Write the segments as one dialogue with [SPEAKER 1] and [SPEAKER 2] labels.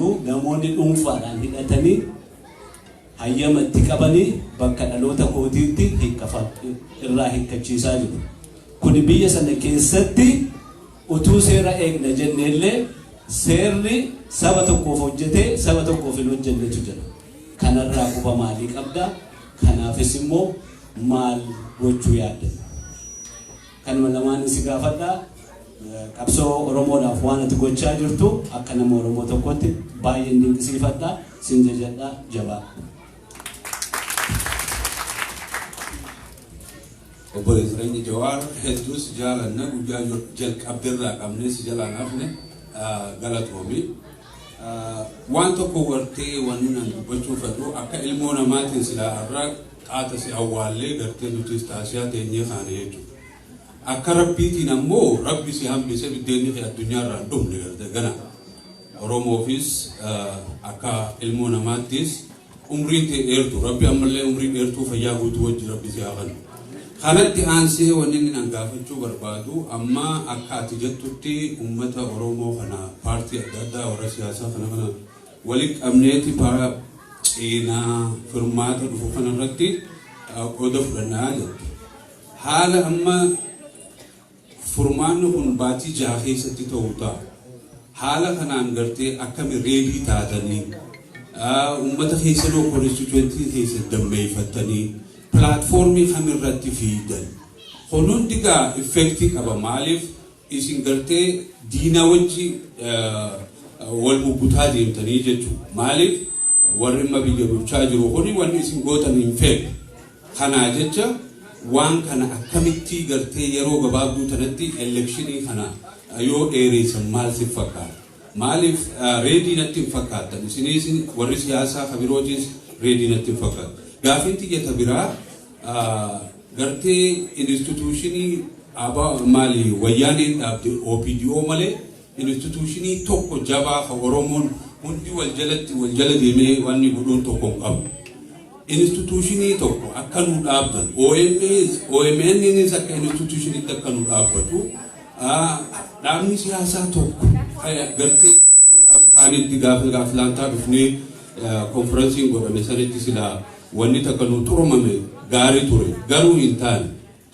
[SPEAKER 1] jiru namoonni dhuunfaadhaan hidhatanii hayyama itti qabanii bakka dhaloota kootiitti irraa hiikkachiisaa jiru. Kuni biyya sana keessatti utuu seera eegna jenneellee seerri saba tokkoof hojjetee saba tokkoof hin hojjennetu jira. Kanarraa quba maalii qabda? Kanaafis immoo maal gochuu yaadda? Kanuma lamaan si gaafadha. Qabsoo Oromoodhaaf waan ati gochaa jirtu akka nama Oromoo tokkotti baay'een dinqisiifadha. Sin jajadha, jabaa.
[SPEAKER 2] Obboleessa keenya Jawaar, hedduu si jaalanna. Guyyaa jalqabdirraa qabnee si jalaan hafne, galatoomi. Waan tokko gartee wanni nan dubbachuu fedhu, akka ilmoo namaatiin silaa har'a qaata si awwaallee gartee nutis taasisaa teenyee kaane jechuudha. Akka rabbiitiin ammoo rabbi si hambise, biddeenni kee addunyaarraa hin dhumne gartee gana. Oromoofis akka ilmoo namaattis umriin tee dheertu, rabbi ammallee umrii dheertuu fayyaa guutuu wajji rabbi si haa kennu. Kanatti aansee wanni inni nan gaafachuu barbaadu, amma akka ati jettutti uummata Oromoo kana paartii adda addaa warra siyaasaa kana walitti qabneeti ceenaa firmaata dhufu kanarratti qooda fudhannaa jette. Haala amma furmaanni kun baatii 6 keessatti ta'uu ta'a. Haala kanaan gartee akkami ready taatanii, uummata keessanoo constituency keessa dammeeffattanii, platformii kamirratti fiidan? Kun hundi gaa effectii qaba. Maaliif isin gartee diina wajji wal muggutaa deemtanii jechuudha. Maaliif warri amma biyya bulchaa jiru kuni wanni isin gootan hin feetu. Kanaa jecha waan kana akkamitti gartee yeroo gabaabduu tanatti electionii kana yoo dheereessan maal si fakkaata? Maaliif ready natti hin fakkaattan? Isinis warri siyaasaa kabirootis ready natti hin fakkaatu. Gaafiin tiyyata biraa, gartee institutionii abaa maali wayyaaneen dhaabde OPDO malee institutionii tokko jabaa ka Oromoon hundi wal jalatti wal jala deemee wanni godhuun tokko hin qabu. Institutionii tokko akka nu dhaabban, OMNs akka institutionitti akka nu dhaabbatu, dhaabni siyaasaa tokko gartee kaanitti gaafa Atlaantaa dhufnee konferensiin godhame sanitti silaa wanni takka nu xurumame gaarii ture, garuu hin taane.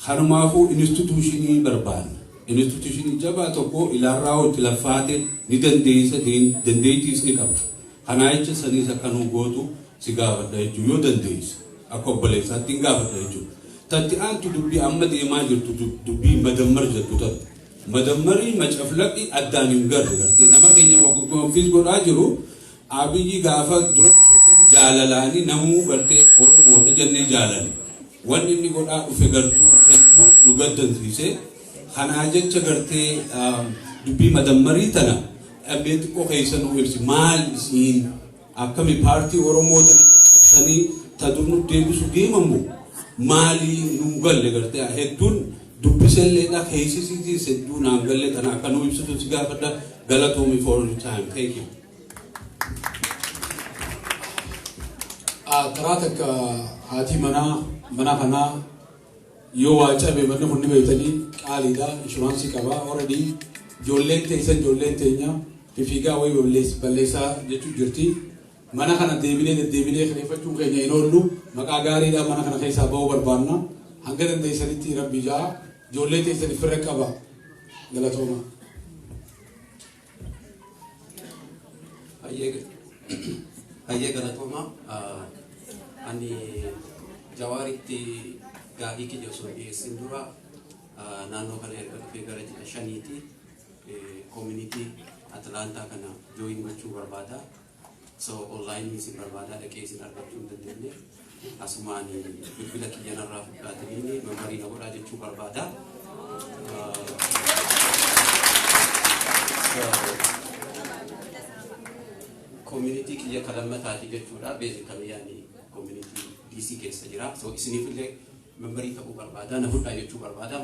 [SPEAKER 2] Kanumaafuu institutionii barbaanna. Institutionii jabaa tokko ilaarraa itti laffaate ni dandeessa, dandeettiis ni qaba. Kanaa jecha saniis akka nu gootu si gaafadha jechuudha, yoo dandeesse akka obboleessaatti hin gaafadha jechuudha. Tatti aantu dubbii amma deemaa jirtu, dubbii madammar jettu tatti. Madammarii macaflaqi addaan hin garre, gartee nama keenya confuse godhaa jiru. Abiyyi gaafa dura jaalalaanii namuu gartee Oromoodha jennee jaalale. Wanni inni godhaa dhufe gartuu hedduu nu gaddansiise. Kanaa jecha gartee dubbii madammarii tana dhabbee xiqqoo keessa nu ibsi. Maal isiin akkami paartii Oromoo tana caccabsanii ta dur nu deebisu deemamu maalii nu galle? Gartee hedduun dubbiselleedha, keessisiitiis hedduu naan galle. Tana akka nu ibsitu si gaafadha. Galatoomi for your time. Thank you.
[SPEAKER 3] Karaa takka haati manaa mana kanaa yoo waa cabe, manni kun ni beektanii qaaliidha, insurance qaba already. Ijoolleen teessan, ijoolleen teenya fifiigaa wayii balleessaa jechuu jirti. Mana kana deebinee deddeebinee kireeffachuun keenya hin oollu. Maqaa gaariidha mana kana keessaa ba'uu barbaanna. Hanga dandeessanitti rabbi ja'a ijoollee teessan ifirra qaba. Galatooma.
[SPEAKER 4] Hayyee, galatooma. Ani Jawaaritti gaafii kiyya osoo dhiyeessin dura, naannoo kana erga dhufee gara ji'a 5ti, community Atlaantaa kana join gochuu barbaada. So online isin barbaada, dhaqee isin argachuu hin dandeenye. Asumaan bilbila kiyyanarraa fudhaatanii memberii na godhaa jechuu barbaada. So, community kiyya kalammataati jechuudha. Basically ani community DC keessa jira. So isiniifillee memberii ta'uu barbaada, na fudhaa jechuu barbaada.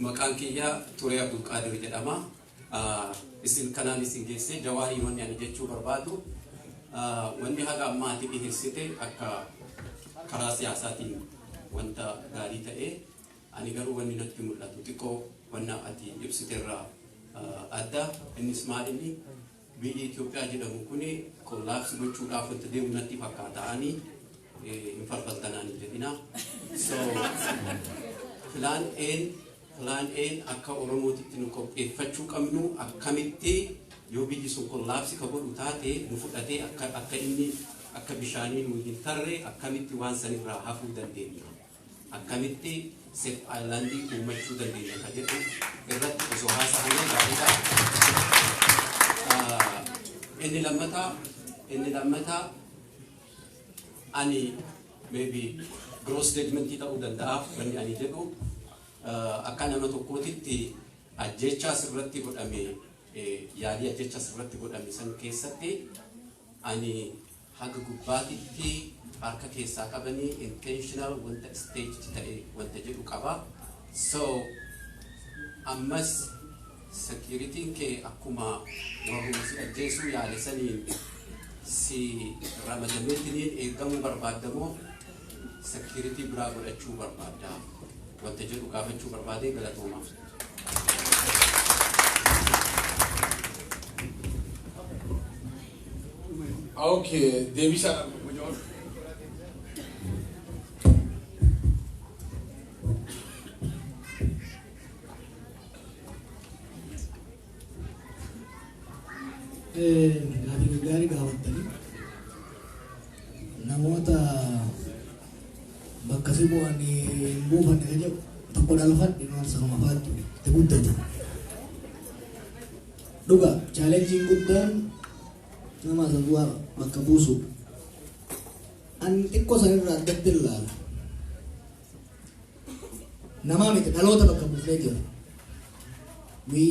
[SPEAKER 4] Maqaan kiyya Turee Abdulqaadir jedhama. Isin kanaan isin geessee Jawaarii, wanni ani jechuu barbaadu, wanni haga ammaatti dhiheessite akka karaa siyaasaatiin wanta gaarii ta'e, ani garuu wanni natti mul'atu xiqqoo wanna ati ibsiterraa Adda innis maal, inni biyyi Itoophiyaa jedhamu kuni collapse gochuudhaaf wanta deemu natti fakkaata. Ani hin farfaltanaan hin jedhina. So plan A'n akka Oromootitti nu qopheeffachuu qabnu, akkamitti yoo biyyi sun collapse ka godhu taate nu fudhatee akka inni akka bishaanii nu hin tarre, akkamitti waan sanirraa hafuu dandeenya, akkamitti safe islandii uumachuu dandeenya ka jedhu irratti osoo haasa'amee gaariidha. Inni lammataa ani maybe gross judgmentii ta'uu danda'a. Wanni ani jedhu, akka nama tokkootitti ajjechaa sirratti godhame, yaalii ajjechaa sirratti godhame san keessatti ani haga gubbaatitti harka keessaa qabanii intentional wanta staged ta'e wanta jedhu qaba. So ammas securityn kee akkuma warruma si ajjeesuu yaale saniin si ramadameetiniin eegamuu barbaaddamoo security biraa godhachuu barbaadda wanta jedhu gaafachuu barbaadee. Galatoomaaf.
[SPEAKER 3] Okay, deebisaa.
[SPEAKER 5] Gaafii gaarii gaafattanii, namoota bakka si bu'an hin buufanne ka jedhu tokko dhalfadhe noon sanuma faattu itti guddate. Dhuga, challengeiin guddaan nama isa bu'aa bakka buusu. An xiqqoo sanirraa addatti ilaala. Namaa miti, dhaloota bakka buufnee jira. We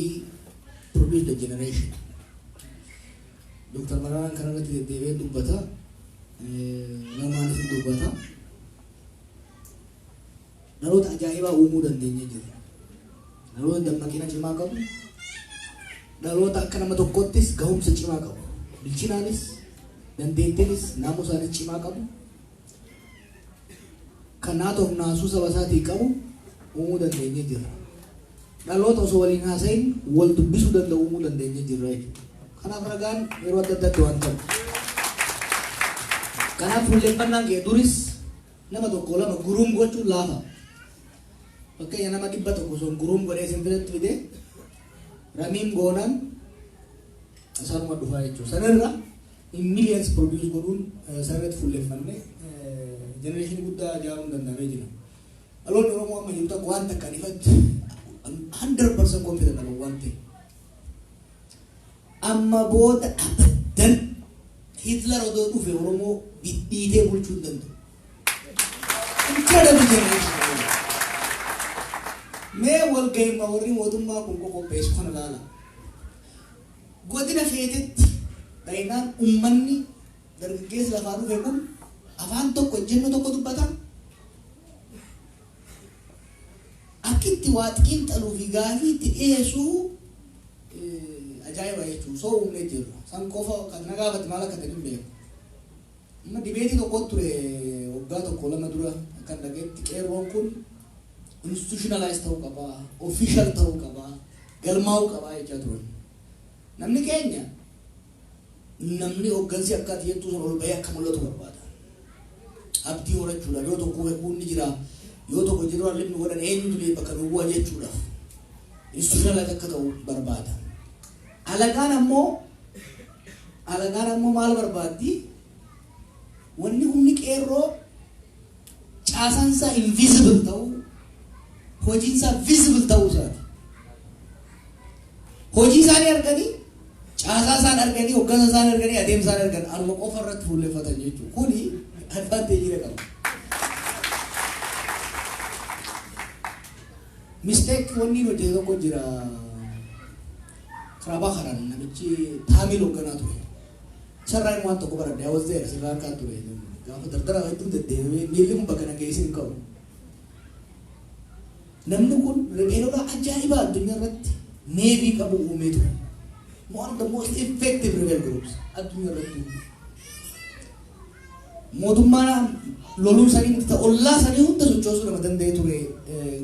[SPEAKER 5] produce the generation. Dr. Mararaan kanarratti deddeebi'ee dubbata. Lamaanis dubbata. Dhaloota ajaa'ibaa uumuu dandeenye jira. Dhaloota dammaqina cimaa qabu. Dhaloota akka nama tokkottis gahumsa cimaa qabu. Bilchinaanis, dandeettiinis, naamusaanis cimaa qabu. Kan naatoof naasuu saba isaatii qabu uumuu dandeenye jira. Dhaloota osoo waliin haasayin wal dubbisuu danda'u uumuu dandeenye jirra jechuudha. Kanaaf ragaan yeroo adda addaatti waan ta'u. Kanaaf fuulleffannaan kee duris nama tokko lama groom gochuun laafa. Fakkeenya, nama 100 osoo groom godhee isin biratti fidee ramiin goonaan isaanuma dhufaa jechuudha. Sanirra in millions produce godhuun sanirratti fuulleffanne generation guddaa ijaaruun danda'amee jira. Dhaloonni Oromoo amma jiru tokko waan takkaan ifatti 100% confident nama waan ta'e. Amma booda abadan Hitler odoo dhufe Oromoo dhidhiitee bulchuu hin danda'u. Incredible generation. Mee walga'iima warri mootummaa kun qopheessu kana ilaala. Godina feetetti baay'inaan uummanni dargaggeessi lafaa dhufe kun afaan tokko, ejjennoo tokko dubbata. Akkitti waa xiinxaluu fi gaafii itti dhiyeessuu ajaa'iba jechuudha. Soo uumnee jirra. San qofa kan na gaafate maal akka ta'e hin beeku. Amma debateii tokko ture waggaa tokko lama dura, akkan dhageetti qeerroon kun institutionalize ta'uu qaba, official ta'uu qaba, galmaa'uu qaba jechaa turan. Namni keenya, namni hooggansi akka ati jettuu sun ol bahee akka mul'atu barbaada. Abdii horachuudhaaf, yoo tokko kuun ni jira, yoo tokko jiru libni godhan eenyutu bakka nu bu'a jechuudhaaf institutionalize akka ta'u barbaada. Alagaan ammoo maal barbaaddi? Wanni humni qeerroo caasaansaa invisible ta'uu, hojiinsaa visible ta'uu isaati. Hojii isaanii arganii, caasaa isaan arganii, hooggansa isaan arganii, adeemsa isaan argan anuma qofa irratti fuulleffatan jechuudha. Kuni advantage qaba. Mistake wanni inni hojjete tokko jira. Prabhakaran namichi Taamil hoogganaa ture. Isarraa inni waan tokko baradhe. I was there, sirraa harkaan ture. Gaafa dardara hedduu deddeebi'ee miilli kun bakka na geessin hin qabu. Namni kun riphee ajaa'ibaa addunyaa irratti navy qabu uumee ture. One of the most effective rebel groups addunyaa irratti. Mootummaan loluu sanii miti, ollaa sanii hunda sochoosuu nama danda'ee ture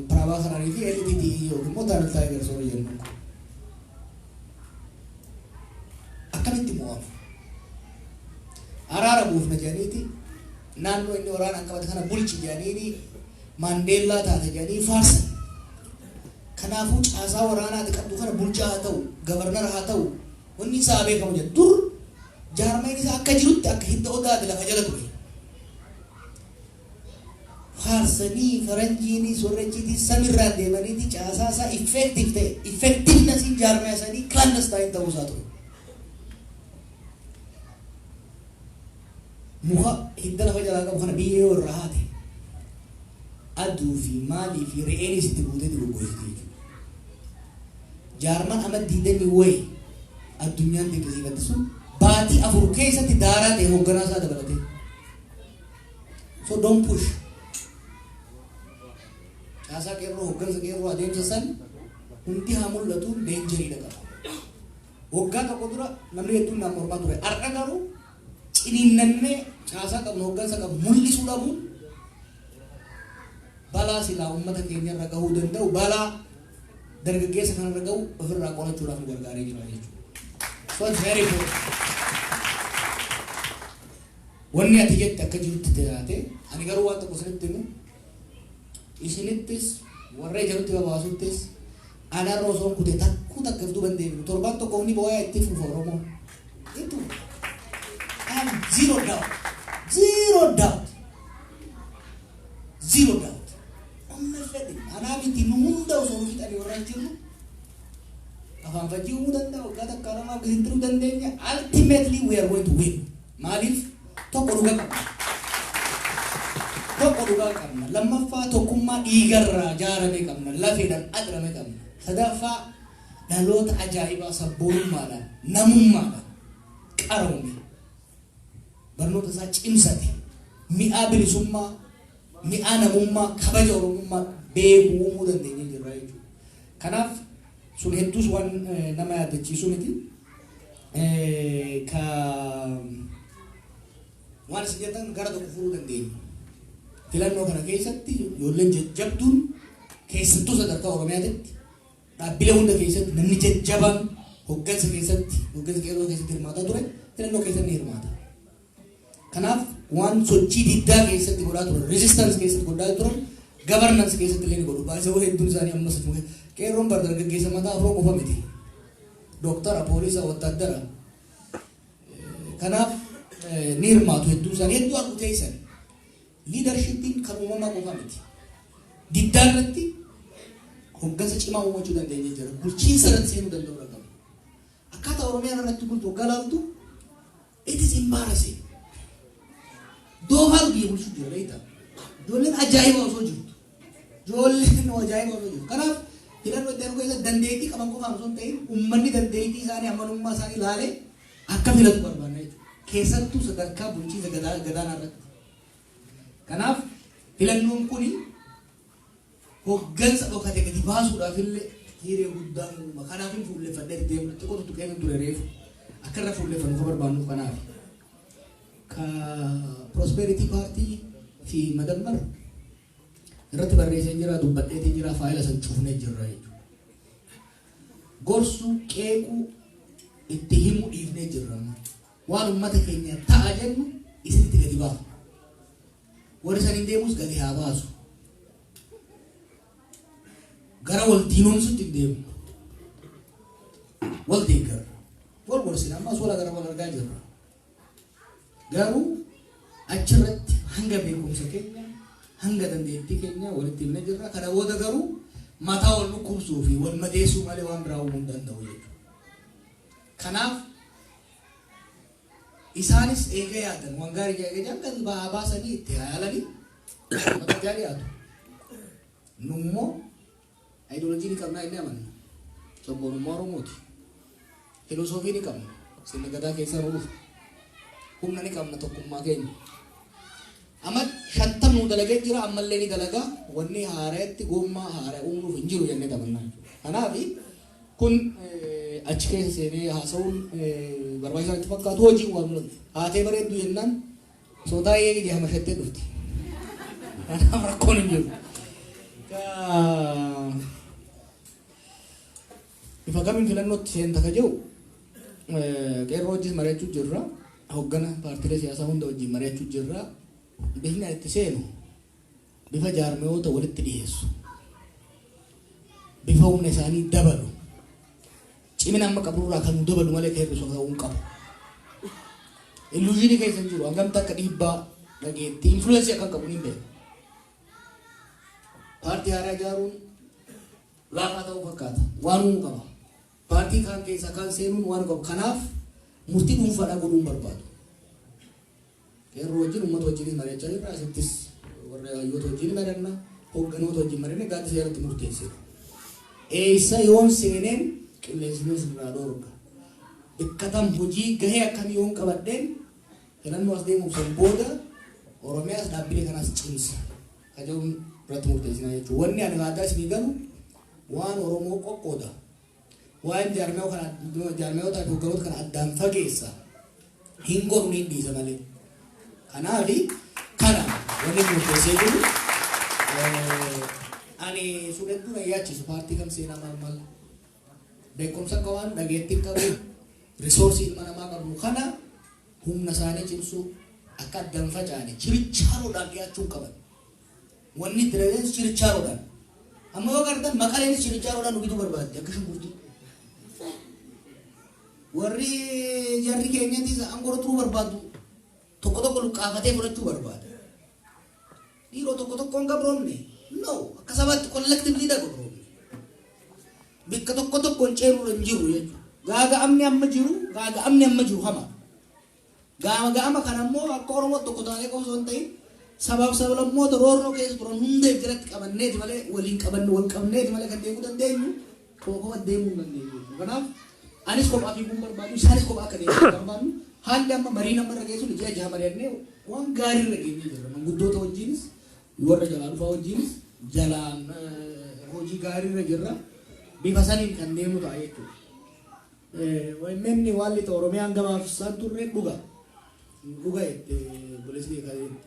[SPEAKER 5] Prabhakaranii fi LTTE yookiin immoo Tamil Tigers warra jennu. Akkamitti mo'ame? Araara buufna jedhaniiti, naannoo inni waraanaan qabate kana bulchi jedhaniini, Maandeellaa taate jedhanii faarsan. Kanaafuu caasaa waraanaati qabdu kana bulchaa haa ta'u, governor haa ta'u, wanni isaa beekamu jedha. Dur jaarmeen isaa akka jirutti akka hidda odaati lafa jala ture. Faarsanii faranjiinis warra achiitii samirraan deemaniiti caasaa isaa effective ta'e, effectivenessiin jaarmee isaanii clandestine ta'uu isaa ture. Muka hidda lafa jalaa qabu kana biyyee yoo irraa haate, aduu fi maalii fi re'eenis itti buutee goggogsiti jechuudha. Jaarmaan amma 20 wayi addunyaan dinqisiifatte sun baatii 4 keessatti daaraa ta'e, hoogganaa isaa dabalatee. So don't push. Caasaa qeerroo, hooggansa qeerroo, adeemsa san hundi haa mul'atu, dangeriidha qaba. Waggaa tokko dura namni hedduun naan mormaa ture. Har'a garuu ciniinnannee caasaa qabnu, hooggansa qabnu mul'isuu dhabuun balaa silaa uummata keenya irra gahuu danda'u, balaa dargaggeessa kanarra gahu ofirraa qolachuudhaaf nu gargaaree jira jechuudha. So it's very important. Wanni ati jette akka jirutti taate, ani garuu waan tokko isinitti himu, isinittis warra ija nutti babaasuttis, anarra osoo kute takkuu takka if duuban deebinu. Torbaan tokko ni boo'aa itti fufa Oromoon. Itti fufa. I have zero doubt. Zero doubt. Zero doubt. Amma fedhe anaa miti, nu hunda osoo nu fixanii warra jirru afaan fajjii uumuu danda'a, waggaa takka lama akkasiin turuu dandeenya. Ultimately we are going to win. Maaliif? Tokko, dhugaa qabna. Tokko, dhugaa qabna. Lammaffaa, tokkummaa dhiigarraa jaarame qabna. Lafeedhaan adirame qabna. Sadaffaa, dhaloota ajaa'ibaa sabboonummaadhaan, namummaadhaan qaroome, barnoota isaa cimsate, mi'aa bilisummaa, mi'aa namummaa, kabaja oromummaa beekuu uumuu dandeenya jirra jechuudha. Kanaaf sun hedduus waan nama yaadachiisu miti. Ka waan isin jettan gara tokko furuu dandeenya. Filannoo kana keessatti ijoolleen jajjabduun, keessattuu sadarkaa Oromiyaatitti dhaabbilee hunda keessatti namni jajjabaan hoggansa keessatti, hoggansa qeerroo keessatti hirmaataa ture, filannoo keessatti ni hirmaata. Kanaaf waan sochii diddaa keessatti godhaa turan, resistance keessatti godhaa turan, governance keessatti illee ni godhu. Baay'ee hedduun isaanii ammas qeerroon bar dargaggeessa mataa afroo qofa miti. Dooktara, poolisa, wattaaddara. Kanaaf ni hirmaatu hedduun isaanii, hedduu arguu teessan. Leadershipiin kan uumamaa qofa miti. Diddaa irratti hoggansa cimaa uumachuu dandeenya jira. Bulchiinsa irratti seenuu danda'uu qaba. Akkaataa Oromiyaan irratti bultu waggaa laaltu, it is embarrassing. Doofaatu biyya bulchuu jira, beektaa? Ijoolleen ajaa'iba osoo jirtu. Ijoolleen ajaa'iba osoo jirtu. Kanaaf filannoo itti aanu keessatti dandeettii qaban qofaan osoo hin ta'in, uummanni dandeettii isaanii, amanummaa isaanii ilaalee akka filatu barbaanna jechuudha. Keessattuu sadarkaa bulchiinsa gadaanaa irratti. Kanaaf filannoon kuni hoggansa dhokate gadi baasuudhaaf illee hiree guddaa uuma. Kanaaf hin fuulleffadhee deemu xiqqoo tuttuqee ture reefu. Akka irra fuulleffannu ka barbaannuuf kanaaf. Ka Prosperity Party fi Madammar irratti barreessee jira, dubbadheetiin jira, faayila san cufnee jirra jechuudha. Gorsuu, qeequu, itti himuu dhiifnee jirra. Waan uummata keenya ta'a jennu isinitti gadi baasu. Warri saniin deemus gadi haa baasu. Gara wal diinoomsutti hin deemu. Wal deeggarra. Wal gorsina, ammas wal agarra, wal argaa jirra. Garuu achirratti hanga beekumsa keenya, hanga dandeettii keenya walitti himnee jirra. Kana booda garuu mataa wal dhukkubsuu fi wal madeessuu malee waan biraa uumuu hin danda'u jechuudha. Kanaaf isaanis eega yaadan waan gaarii eega jedhan gadi ba'aa baasanii itti haa yaalanii mata dhiyaatu. Nummoo ayidoolojii ni qabnaa inni amanna. Sabboonummaa Oromooti. Filosoofii ni qabna. Sirna gadaa keessaa nu dhufa. Humna ni qabna, tokkummaa keenya. Amma 50 nu dalagee jira, ammallee ni dalagaa, wanni haaraatti gommaa haaraa uumuuf hin jiru jennee taphannaa jechuudha. Kanaaf kun achi keessa seenee haasa'uun barbaachisaa itti fakkaatu, hojiin waan mul'atu. Haatee bareeddu jennaan sodaa eegi jee hamashattee dhufti. Kanaaf rakkoon hin jiru. Bifa kamiin filannootti seenta ka jiru Qeerroo wajjin mari'achuu jirra. Hoggana paartiilee siyaasaa hunda wajjin mari'achuu jirra. Bifni ani itti seenu bifa jaarmiyoota walitti dhiyeessu. Bifa humna isaanii dabalu. Cimina amma qaburraa kan nu dabalu malee kan hir'isu ta'uu hin qabu. Illusion keessa hin jiru. Hangam akka dhiibbaa, dhageettii, influence akka qabu ni beeku. Paartii haaraa ijaaruun laafaa ta'uu fakkaata. Waan uumuu qaba. Paartii kaan keessaa kaan seenuun waan qabu. Kanaaf murtii dhuunfaadhaa godhuun barbaadu. Qeerroo wajjin, uummata wajjinis mari'achaa jirra. Asittis warra hayyoota wajjin mari'anna. Hoogganoota wajjin mari'anne gaaddisa jalatti murteessina. Eessa yoon seeneen qilleensinis irraa dhoorga? Bikkatam hojii gahee akkamii yoon qabadheen filannoo as deemuuf san booda Oromiyaas dhaabbilee kanaas cimsa? Kajaluun irratti murteessinaa jechuudha. Wanni ani aadaa isinii galu waan Oromoo qoqqooda. Waan jaarmiyoota fi hoogganoota kana addaan fageessa. Hin godhu, ni dhiisa malee. Kanaafi kana wanni murteessee jiru, ani sun hedduu na yaachisu, paartii kam seenaa maal maal. Beekumsa akka waan dhageettii qabu, resource ilma namaa qabnu kana humna isaanii cimsuu, akka addaan facaane chirichaaroodhaan dhiyaachuu qaban. Wanni itti dhageenyu chirichaaroodhaan. Amma yoo gartan Maqaleenis chirichaaroodhaan nu bituu barbaadde akka shunkurtii. Warri jarri keenyattis aangoo turuu barbaadu, tokko tokko luqqaafatee fudhachuu barbaada. Dhiiroo, tokko tokkoon gabroomne. No, akka sabaatti collectively dha gabroomne. Bikka tokko tokkoon ceeruu hin jiru jechuudha. Gaaga'amni amma jiru, gaaga'amni amma jiru hama. Gaaga'ama kana immoo akka Oromoo tokko taanee qofa osoo hin ta'in, sabaaf sablammoota roorroo keessa turan hundeef jalatti qabanneeti malee, waliin qabanne wal qabneeti malee kan deemuu dandeenyu, kopha kopha deemuu hin dandeenyu jechuudha. Kanaaf anis kophaa fiiguu hin barbaadu, isaanis kophaa akka deemuu hin barbaadnu. Haalli amma mariin amma irra geessu, ji'a 6 mari'annee waan gaarii irra geenyee jirra. Manguddoota wajjinis, warra jalaa dhufaa wajjinis jalaan hojii gaarii irra jirra. Bifa saniin kan deemu ta'a jechuudha. OMN waan lixa Oromiyaan gabaaf isaan turre dhuga. Dhuga jette obboleessi kee kan jette.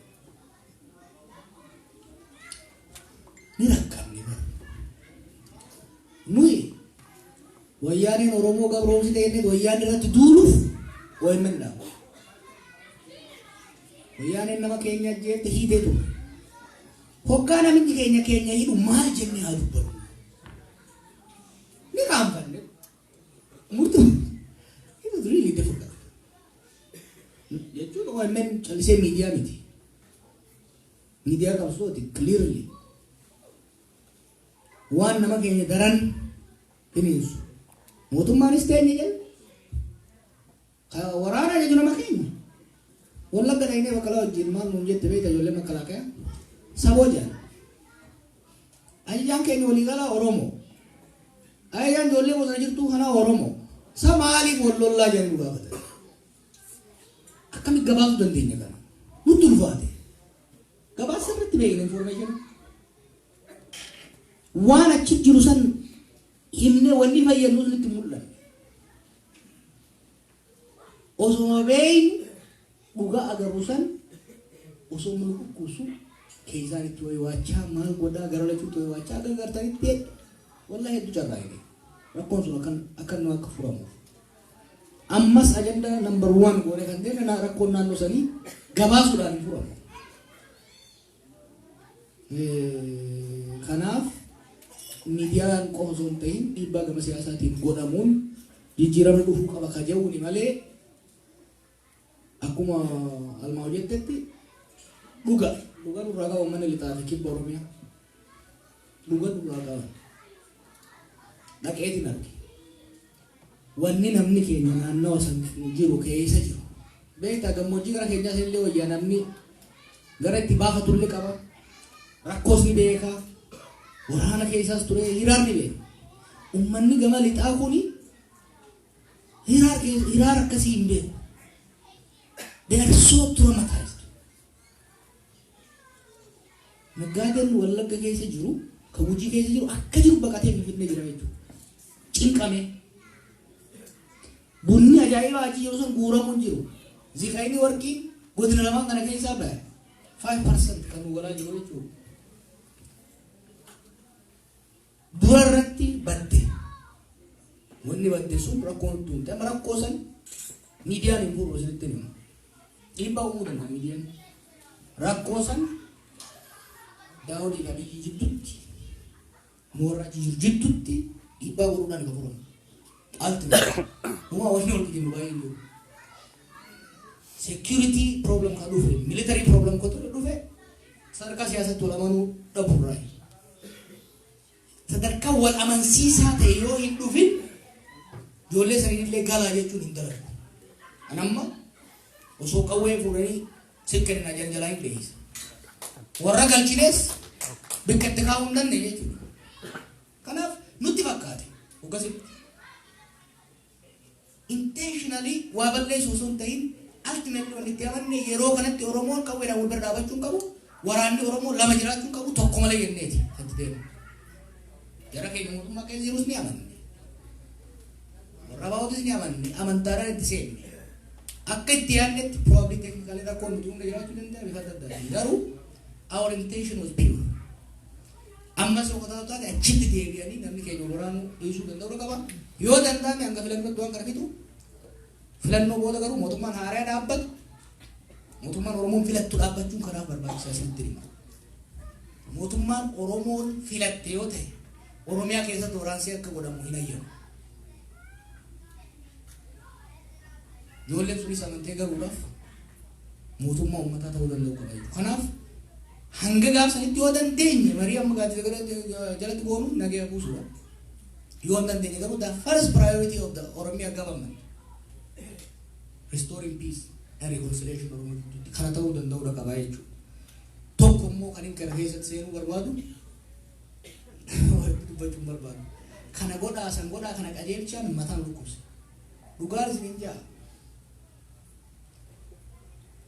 [SPEAKER 5] Ni rakkanne bara. Nuyi wayyaaneen Oromoo gabroomsite jennee wayyaan irratti duuluuf OMN dhaabu. Wayyaaneen nama keenya ajjeette, hiitee ture. Hoggaa namichi keenya keenya hidhu maal jennee haa dubbannu? Ni qaanfanne. Murtuu. It was really difficult. Jechuun OMN callisee miidiyaa miti. Miidiyaa qabsooti, clearly. Waan nama keenya daran finiinsu. Mootummaanis teenye jedhu. Waraana jechuun nama keenya. Wallagga dhaynee bakkalaa wajjin maal nuun jette beekta ijoollee makalaakaa? Saboo jedhan. Ajajaan keenya waliigalaa Oromoo. Ajajaan ijoollee bosona jirtuu kanaa Oromoo. Sa maaliif wal lollaa jedhanii nu gaafatan? Akkamitti gabaasuu dandeenya kana? Nutti ulfaate. Gabaasa sirriitti beekna information. Waan achi jiru san himnee wanni fayyadnu nutti mul'anne. Osuma beeynu, dhugaa agarru san osoo nu dhukkubsu keessaan itti waywaachaa, maal godhaa, gara lachuutti waywaachaa akka gartanitti wallahi hedduu carraa'ine. Rakkoon sun akkan akka nu akka furamuuf. Ammas ajandaa number one goone kan ta'e rakkoon naannoo sanii gabaasuudhaan hin furamu. Kanaaf miidiyaan qofa osoo hin ta'in dhiibbaa gama siyaasaatiin godhamuun jijjiiramni dhufuu qaba ka jedhuuni malee, akkuma Almaa hojjettetti dhuga dhuga nurraa qaba. Uummanni lixaa fi kibba Oromiyaa dhuga nurraa qaban. Dhaqeetiin arge. Wanni namni keenya naannawa san jiru keessa jiru. Beektaa, gammoojjii gara keenyaa illee wayyaa, namni gara itti baafatullee qaba. Rakkoos ni beeka. Waraana keessaas ture, hiraar ni beeka. Uummanni gama lixaa kuni hiraar akkasii hin beeku. They are so traumatized. Naggaadeen Wallagga keessa jiru, kan Gujii keessa jiru akka jiru baqatee Finfinnee jira jechuudha. Cinqamee. Bunni ajaa'ibaa achi jiru sun guuramuun jiru. Zikayini warqii godina lamaan kana keessaa bahe. 5% kan nu galaa jiru jechuudha. Dura irratti badde. Wanni badde sun rakkoo nutti uumte. Amma rakkoo san miidiyaan hin furu, isinitti hima. Dhiibbaa uumuu danda'a miidiyaan. Rakkoo san Daawudii fi Abiyyi jidduutti, moorraa jiru jidduutti dhiibbaa godhuudhaan kan furamu. Ultimately. Uumaa wanni wal jennu baay'ee jiru. Security problem kan dhufe, military problem kan dhufe, sadarkaa siyaasatti wal amanuu dhabuurraa. Sadarkaa wal amansiisaa ta'e yoo hin dhufin, ijoollee saniin galaa jechuun hin dalagu. An amma osoo qawwee fuudhanii sikkenna jaljalaa hin dheeysa. Warra galchines bikka itti kaa'uu hin dandeenye jechuudha. Kanaaf nutti fakkaate akkasitti. Intentionally waa balleessu osoo hin ta'in, ultimately wanni itti amanne yeroo kanatti Oromoon qawweedhaan wal bira dhaabachuu hin qabu. Waraanni Oromoo lama jiraachuu hin qabu, tokko malee jenneeti itti deemu. Jara keenya mootummaa keessa jirus ni amanne. Warra baa'otis ni amanne. Amantaadhaan itti seenne. Akka itti yaadnetti probably technically rakkoon nuti hunda jiraachuu danda'a bifa adda addaatiin. Garuu our intention was pure. Ammas yoo qotaa taate achitti deebi'anii namni keenya wal waraanuu dhiisuu danda'uu qaba. Yoo danda'ame hanga filannootti waan kana fitu, filannoo booda garuu mootummaan haaraa dhaabbatu, mootummaan Oromoon filattu dhaabbachuun kanaaf barbaachisaa isinitti hima. Mootummaan Oromoon filatte yoo ta'e, Oromiyaa keessatti waraansi akka godhamu hin ayyamu. Ijoolleen sunis amantee galuudhaaf mootummaa uummataa ta'uu danda'u qaba jechuudha. Kanaaf hanga gaafsanitti yoo dandeenye marii amma gaaddisa jalatti goonu nagaya buusuudha. Yoo hin dandeenye garuu the first priority of the Oromia government, restoring peace and reconciliation Oromoo gidduutti kana ta'uu danda'uudha qaba jechuudha. Tokko immoo kan hin kana keessatti seenuu barbaadu, walitti dubbachuun barbaadu. Kana godhaa, san godhaa, kana qajeelchaan mataan dhukkubsa. Dhugaan isin jaa.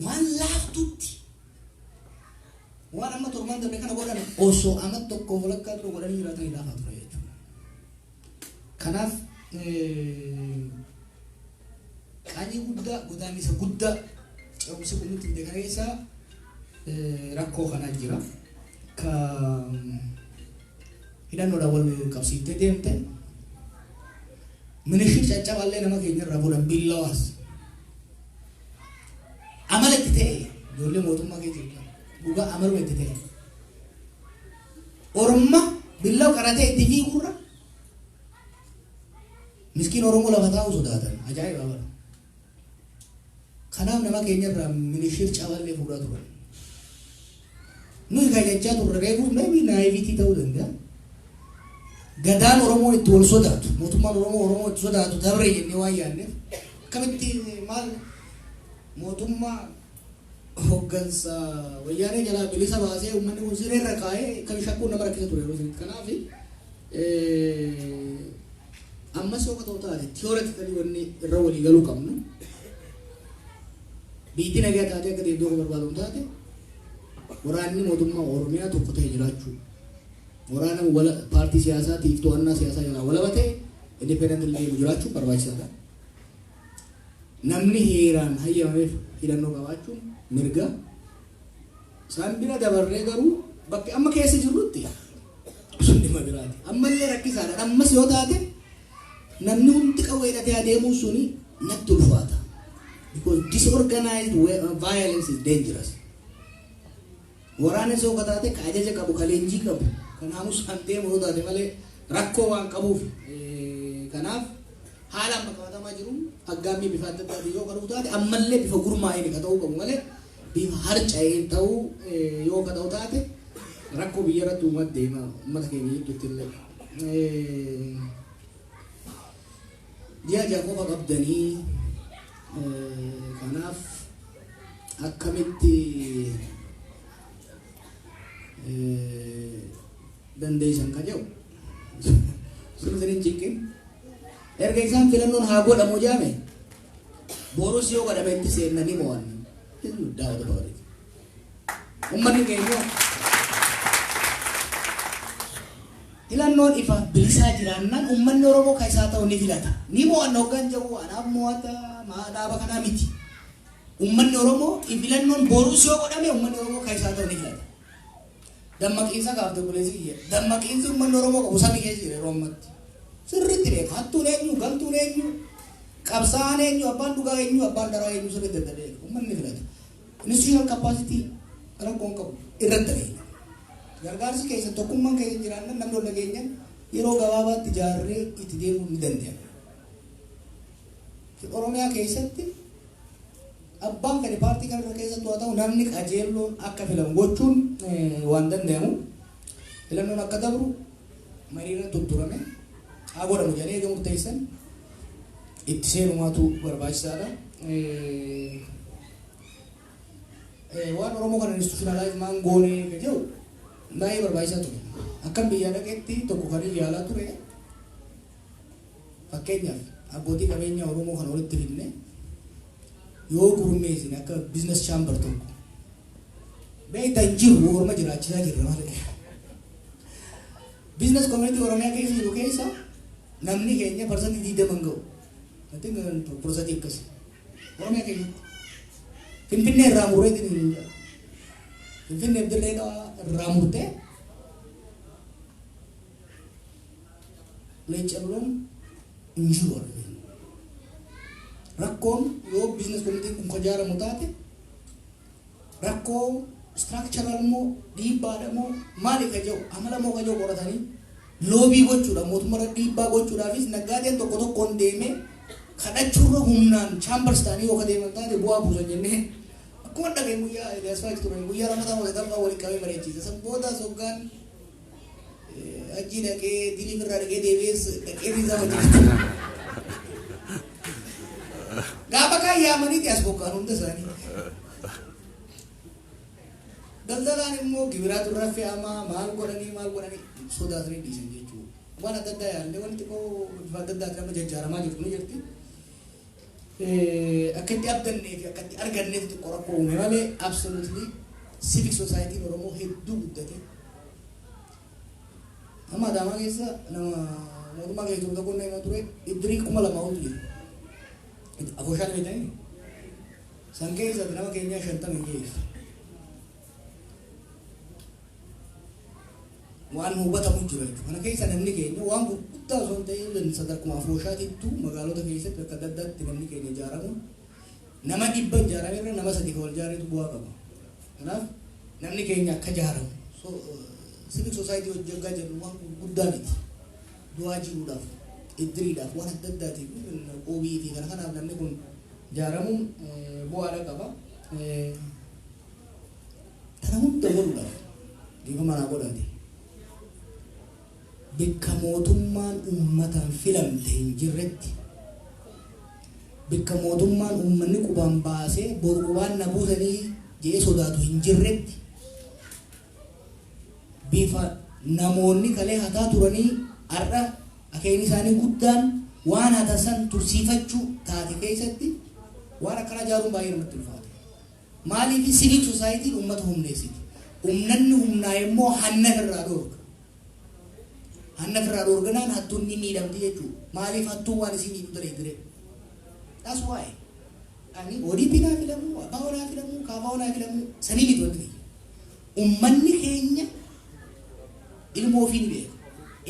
[SPEAKER 5] Waan laaftutti waan amma torban darbe kana godhan osoo amma tokko walakkaa dura godhanii jiraatanii laafaa ture jechuudha. Kanaaf qaanyii guddaa, godaannisa guddaa ce'umsi kun nutti fide kana keessaa rakkoo kanaa jira. Ka hidhannoodhaan wal qabsiiftee deemte, minishii caccaballee nama keenya irraa fuudhan, billawaas. Amala itti ta'e, ijoollee mootummaa keessa jirtu dhugaa amaluma itti ta'e. Orma billawa qaratee itti fiigurra miskiin Oromoo lafa taa'u sodaatan, ajaa'iba bara. Kanaaf nama keenya irraa minishir caballee fuudhaa turan. Nuyi kan jechaa turre reefu maybe naivety ta'uu danda'a. Gadaan Oromoo itti wal sodaatu, mootummaan Oromoo Oromoo itti sodaatu dabre jennee waan yaadneef, akkamitti maal mootummaa hoggansa Wayyaanee jalaa bilisa baasee uummanni kun sireerra kaa'ee kan shakkuun nama rakkisa ture yeroo sanitti. Kanaaf ammas yoo ta'u taate, theoretically wanni irra walii galuu qabnu, biyyi nagaa taatee akka deemtuu akka barbaadamu taate, waraanni mootummaa Oromiyaa tokko ta'e jiraachuu, waraana wala paartii siyaasaatiif to'annaa siyaasaa jalaa walaba ta'e, independent deemu jiraachuun barbaachisaadha. Namni heeraan hayyamameef hidhannoo qabaachuun mirga. Isaan bira dabarree garuu bakki amma keessa jirrutti sun dhimma biraati. Ammallee rakkisaadha. Ammas yoo taate namni hundi qawwee hidhatee adeemuun suni natti ulfaata. Because disorganized violence is dangerous. Waraana yoo taate ka ajaja qabu, ka leenjii qabu, kan naamusaan deemu yoo taate malee rakkoo waan qabuuf, kanaaf haala amma qabatamaa jiruun aggaammii bifa adda addaatiin yoo qabu taate, ammallee bifa gurmaa'een ka ta'uu qabu malee bifa harca'een ta'uu yoo ka ta'u taate, rakkoo biyya irratti uummata deema uummata keenya jidduutti illee. Ji'a 6 qofa qabdanii, kanaaf akkamitti dandeessan ka jedhu sun isin hin cinqin. Erga isaan filannoon haa godhamu jaame, borus yoo godhame itti seennanii mo'an. There's no doubt about it. Uummanni keenya filannoon ifa bilisaa jiraannaan uummanni Oromoo kan isaa ta'u ni filata. Ni mo'anna hoggaan jedhu anaaf mo'ata maa dhaaba kanaa miti. Uummanni Oromoo filannoon borus yoo godhame uummanni Oromoo kan isaa ta'u ni filata. Dammaqiinsa gaaf obboleessi kiyya. Dammaqiinsi uummanni Oromoo qabu samii keessa jira yeroo ammatti. Sirriitti beeka. Hattuun eenyu, gantuun eenyu, qabsaa'aan eenyu, abbaan dhugaa eenyu, abbaan daraa eenyu sirriitti adda beeka. Uummanni filata. Institutional capacity rakkoon qabu irratti beeka. Gargaarsi keessa, tokkummaan keessa jiraannan, namni ol dhageenyan yeroo gabaabaatti ijaarree itti deemuu ni danda'a. Oromiyaa keessatti abbaan fedhe paartii kanarra keessattuu haa ta'u, namni qajeelloon akka filamu gochuun waan danda'amu. Filannoon akka dabru mariirra tutturame haa godhamu jedhanii eega murteessan itti seenumaatu barbaachisaadha. Waan Oromoo kana institutionalize maan goonee ka jedhu baay'ee barbaachisaa ture. Akkam biyya dhaqetti tokko kan yaalaa ture, fakkeenyaaf abbootii qabeenya Oromoo kana walitti fidne yoo gurmeessine akka business chamber tokko, beektaa hin jirru, Orma jiraachisaa jirra malee. Business community Oromiyaa keessa jiru keessa namni keenya 20% hin ga'u. Percentii akkasi. Oromiyaa keessatti. Finfinnee irraa murreetiin hin jedhu. Finfinnee dirree irraa murtee leencalloon hin jiru arginu. Rakkoon yoo business community kun kan ijaaramu taate, rakkoo structural moo, dhiibbaadha moo, maali ka jedhu, amala moo ka jedhu qoratanii lobby gochuudha, mootummaa dhiibbaa gochuudhaafis naggaadeen tokko tokkoon deemee kadhachuurra humnaan chambers ta'anii yoo ka deeman taate bu'aa buusan jennee akkuma dhageen guyyaa Eliyaas fa'aa turan, guyyaa lamataa moo sadaffaa waliin qabee mari'achiise. San booda soggaan hajji dhaqee dilii irraa dhaqee deebi'ees dhaqee isaa hojjete. Gaafa kaan yaamaniiti as bokkaan hunda isaanii. Daldalaan immoo gibiraatu irra fe'amaa, maal godhanii maal godhanii sodaatanii dhiisan jechuudha. Waan adda addaa yaallee wanti xiqqoo bifa adda addaatiin amma jajjaaramaa jirtu ni jirti. Akka itti abdannee fi akka itti arganneef xiqqoo rakkoo uume malee, absolutely civic society Oromoo hedduu guddate. Amma Adaamaa keessa nama mootummaa keessa ture tokko nama ture, iddirii 2000 oltu jira. Afooshaan beektanii? San keessa nama keenyaa 50 hin geessu. Waan hubatamu jira jechuudha. Kana keessa namni keenya waan gurguddaa osoo hin ta'in sadarkuma afooshaatittuu magaalota keessatti bakka adda addaatti namni keenya ijaaramuun, nama 100 ijaarame irra nama sadi kan wal ijaaretu bu'aa qaba. Kanaaf namni keenya akka ijaaramu, civic society hojii jennu waan gurguddaa miti. Du'aa jiruudhaaf, iddiriidhaaf, waan adda addaatiif, qoobii fi kana kanaaf namni kun ijaaramuun bu'aadha qaba. Kana hunda godhuudhaaf dhiifama naa godhaati. Bikka mootummaan uummataan filamte hin jirretti, bikka mootummaan uummanni qubaan baasee boru qubaan na buusanii jedhee sodaatu hin jirretti, bifa namoonni kalee hataa turanii har'a akeekni isaanii guddaan waan hatan san tursiifachuu taate keessatti waan akkana ijaaruun baay'ee namatti ulfaata. Maaliif? Civic societyn uummata humneessiti. Humnanni humnaa immoo hanna irraa dhoorga. Hanna irraa dhoorganaan hattuun ni miidhamti jechuudha. Maaliif? Hattuun waan isin miidhu daree dire. That's why. Ani ODP naa filamu, ABO naa filamu, KFO naa filamu, sanii miti wanti kiyya. Uummanni keenya ilmoo ofii ni beeka.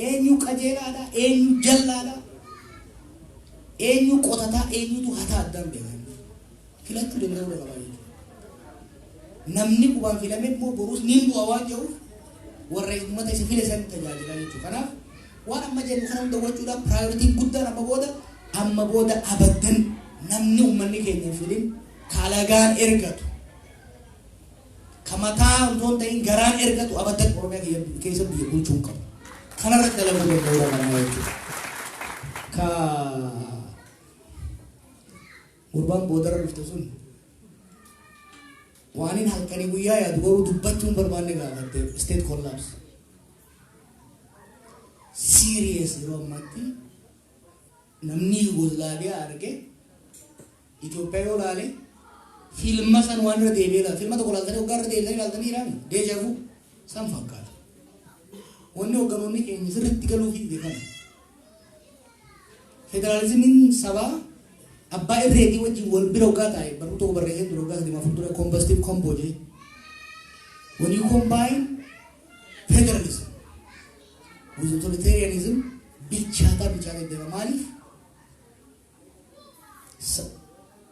[SPEAKER 5] Eenyu qajeelaadha, eenyu jallaadha, eenyu qotataa, eenyutu hataa addaan beeka. Filachuu danda'uu qaba jechuudha. Namni qubaan filame immoo boruus niin bu'a waan jedhuuf warra uummata isa file san tajaajilaa jechuudha. Kanaaf waan amma jennu kana hunda gochuudhaaf priorityn guddaan amma booda abaddan namni uummanni keenya hin filin kalagaan ergatu, ka mataa otoo hin ta'in garaan ergatu abaddan Oromiyaa keessa biyya bulchuu hin qabu. Kanarratti dalaguu danda'uu qabna jechuudha. Ka gurbaan boodarra dhufte sun waan hin halkanii guyyaa yaadu garuu dubbachuu hin barbaanne gaafatte, state collapse. Serious, yeroo ammaatti namni Yugoslaaviyaa arge, Itoophiyaa yoo ilaale, fiilma san waan irra deebi'ee ilaala. Fiilma tokko ilaaltanii waggaa irra deebitanii ilaaltanii ilaali. Déjà vu san fakkaata. Wanni hoogganoonni keenya sirriitti galuu fi kana. Federaalizimiin sabaa abbaa irreetii wajjin wal bira waggaa taa'e, barruu tokko barreessee ture waggaa 3 4 dura, combustive combo jee. When you combine federalism with authoritarianism, Bilchaataa bilchaataa deema. Maaliif?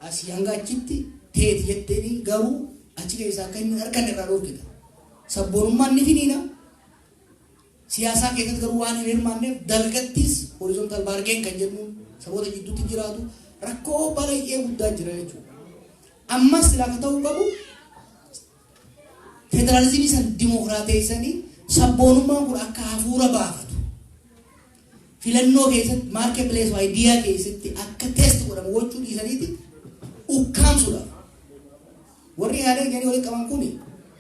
[SPEAKER 5] Asii hanga achitti teeti jetteeni garuu achi keessaa akka inni harkan irraa dhoorkita. Sabboonummaan ni finiina. Siyaasaa keessatti garuu waan hin hirmaanneef dalgattis horizontal bargain kan jennuun saboota jidduutti jiraatu rakkoo baay'ee guddaa jira jechuudha. Ammas silaa akka ta'uu qabu federaalizimii san dimokiraateessanii sabboonummaan kun akka hafuura baafatu. Filannoo keessatti, market place idea keessatti akka test godhamu gochuu dhiisaniiti ukkaamsuudhaaf. Warri yaada jedhanii walitti qaban kuni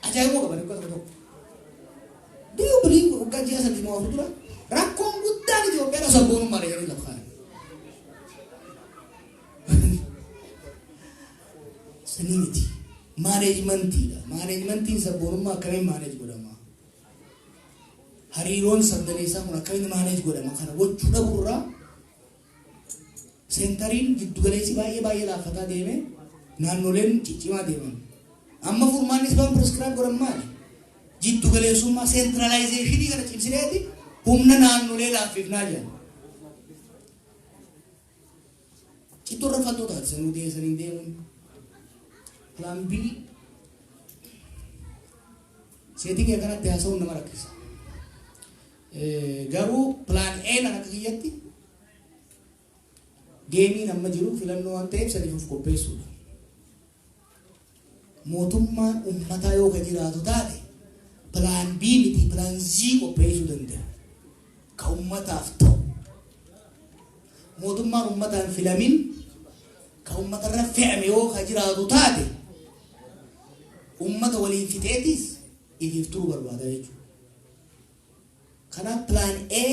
[SPEAKER 5] ajaa'iboo qaban akka tokko tokko. Do you believe waggaa ji'a 3 moo 4 dura rakkoon guddaan Itoophiyaadha sabboonummaadha jedhanii lafa kaa'an? Sanii miti. Managementiidha. Managementiin sabboonummaa akkamiin manage godhama? Hariiroon sabdaneessaa kun akkamiin manage godhama? Kana gochuu dhabuurraa centeriin giddugaleessi baay'ee baay'ee laaffataa deeme, naannoleen ciccimaa deeman. Amma furmaanni isaan prescribe godhan maali? Giddugaleessummaa, centralizationii kana cimsineeti humna naannolee laaffifnaa jedhan. Cittoo irra fattoo taate sanuu deessanii deemuun. Plan B settingii akkanatti haasa'uun nama rakkisa. Garuu plan A nan akka kiyyatti gameiin amma jiru filannoo waan ta'eef saniif of qopheessuudha. Mootummaan uummataa yoo ka jiraatu taate plan B miti, plan Z qopheessuu danda'a. Ka uummataaf ta'u. Mootummaan uummataan filamin ka uummatarra fe'ame yoo ka jiraatu taate uummata waliin fixeetis ifiif turuu barbaada jechuudha. Kanaaf plan A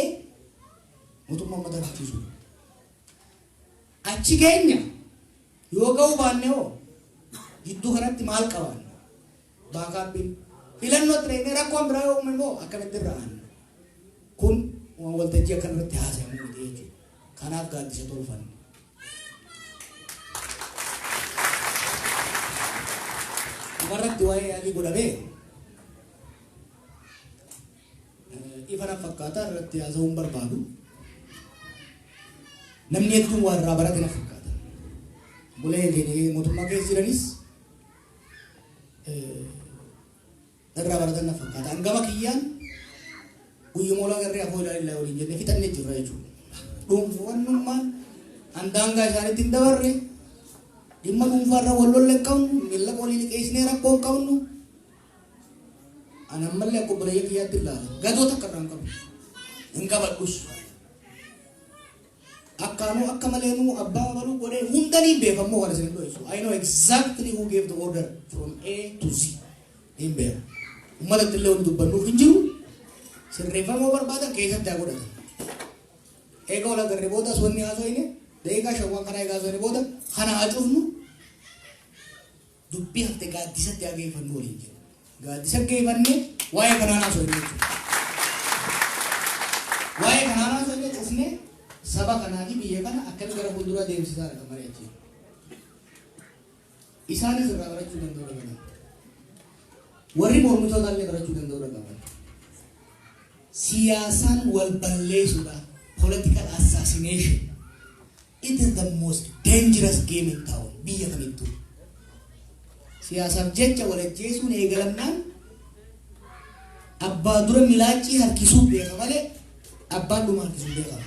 [SPEAKER 5] mootummaa uummataa fichiisuudha. Achi keenya yoo ga'uu baanne hoo, gidduu kanatti maal qabaanna? Backupiin filannoo xireennee rakkoon biraa yoo uume immoo akkamitti irra aanna? Kun waan waltajjii akkanarratti haasayamu miti jechuudha. Kanaaf gaaddisa tolfanne. Dhumarratti waa'ee yaalii godhamee ifa na fakkaata, irratti haasa'uun barbaadu. Namni hedduun waa irraa barate na fakkaata. Bulee keenya mootummaa keessa jiranis irraa baratan na fakkaata. Hangama kiyyaan guyyuma olaa garree afoo ilaalillaa waliin jennee fixannee jirra jechuudha. Dhuunfannummaan handaangaa isaaniitti hin dabarre, dhimma dhuunfaarra wal lolle hin qabnu, miilla walii liqeessinee rakkoo hin qabnu. Ani ammallee akka obboleeyyan kiyyaatti ilaala. Gadoo takka irraa hin qabu. Hin qabadhus. Akkaanuu akka malee nuu abbaa mabaluu godhee hundanii beekammoo kana isin hin dho'isu. I know exactly who gave the order from A to Z. Hin beeku. Uummatatti illee wanti dubbannuuf hin jiru. Sirreeffamuu barbaadan keessatti haa godhatan. Eega wal agarree boodas wanni haasofne daqiiqaa 5 waan kana egaa haasofne booda kana haa cufnu, dubbii hafte gaaddisatti haa geeffannu waliin jedhu. Gaaddisa geeffannee waa'ee kanaan haasofne jechuudha. Waa'ee kanaan haasofne, cufnee saba kanaa fi biyya kana akkami gara fuulduraa deemsisaa kan mari'achiisu. Isaanis irraa barachuu danda'uu qaban. Warri mormitoota illee barachuu danda'uu qaban. Siyaasaan wal balleessuudha. Political assassination. It is the most dangerous game in town biyya kamittuu. Siyaasaaf jecha wal ajjeesuun eegalamnaan abbaa dura milaacii harkisuu beeka malee abbaan dhuma harkisuu beekama.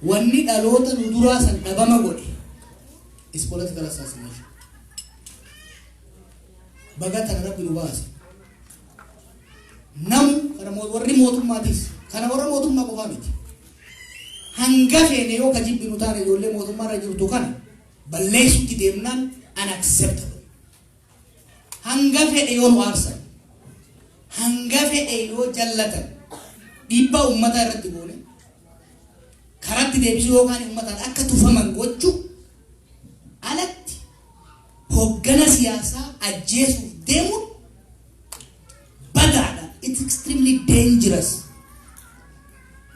[SPEAKER 5] Wanni dhaloota nu duraa san dhabama godhe is political assassination. Baga tana Rabbi nu baase. Namu kana warri mootummaatis, kana warra mootummaa qofaa miti. Hanga feene yoo ka jibbinu taane ijoollee mootummaa irra jirtu kana balleessutti deemnaan unacceptable. Hanga fedhe yoo nu aarsan, hanga fedhe yoo jallatan, dhiibbaa uummataa irratti goone karatti deebisuu yookaan uummataan akka tufaman gochuu alatti hoggana siyaasaa ajjeesuuf deemuun badaadha. It's extremely dangerous.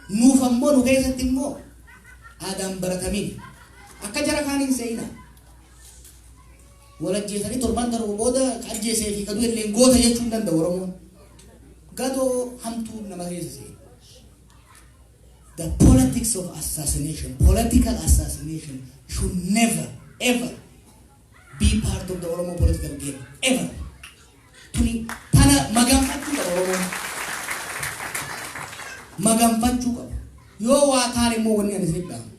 [SPEAKER 5] Nuuf ammoo nu keessatti immoo aadaan baratamiin akka jara kaaniin seeyina. Wal ajjeesanii torban darbu booda ka ajjeesee fi kaduu illee goota jechuu hin danda'u Oromoon. Gadoo hamtuu nama keessa seena. The politics of assassination, political assassination, should never, ever be part of the Oromo political game. Ever. Tuni tana maganfachuu qaba Oromoon. Maganfachuu qaba. Yoo waa taane immoo wanni ani isin dhaamu.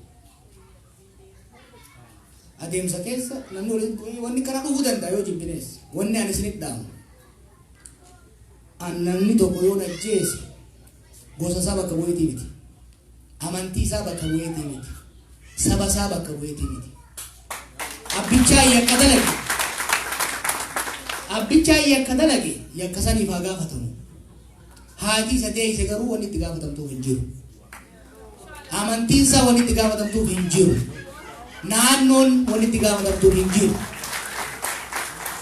[SPEAKER 5] Adeemsa keessa namni walitti wanni kana dhufuu danda'a yoo jibbinees. Wanni ani isin dhaamu. An namni tokko yoo ajjeese, gosa isaa bakka bu'eetii miti. Amantii isaa bakka bu'eetii miti. Saba isaa bakka bu'eetii miti. Abbichaa yakka dalage. Abbichaa yakka dalage, yakka saniif haa gaafatamu. Haati isa deeyse garuu wanni itti gaafatamtuuf hin jiru. Amantiin isaa wanni itti gaafatamtuuf hin jiru. Naannoon wanni itti gaafatamtuuf hin jiru.